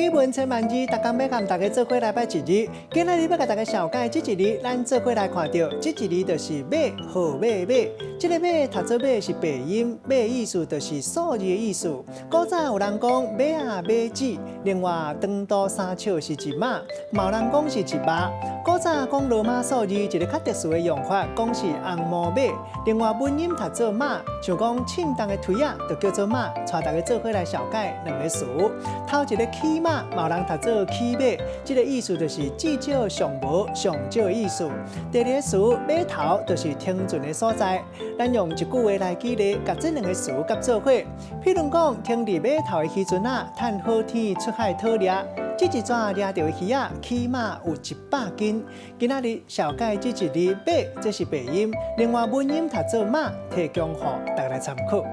語文千萬字，逐工欲佮大家做伙來掰一字。今仔日欲共大家紹介這一字，咱做伙來看著，這一字就是馬，號碼馬。這个馬讀做馬是白音，馬意思就是數字的意思。古早有人講馬仔馬子，另外長度3尺是一碼，嘛有人講是一碼。古早講羅馬數字一个較特殊的用法，講是紅毛馬。另外文音讀做馬，像講稱重的槌仔就叫做碼。帶大家做伙來紹介兩个詞。頭一个起碼，嘛有人讀做起碼，這个意思就是至少上無上少的意思。第二个詞碼頭就是停船的所在。咱用一句話來舉例，共這兩个詞佮做伙。譬如講，停佇碼頭的漁船仔，趁好天出海討獵。這一逝掠著的魚仔，起碼有100斤。今仔日紹介這一字馬，這是白音；另外文音讀做馬，提供予大家來參考。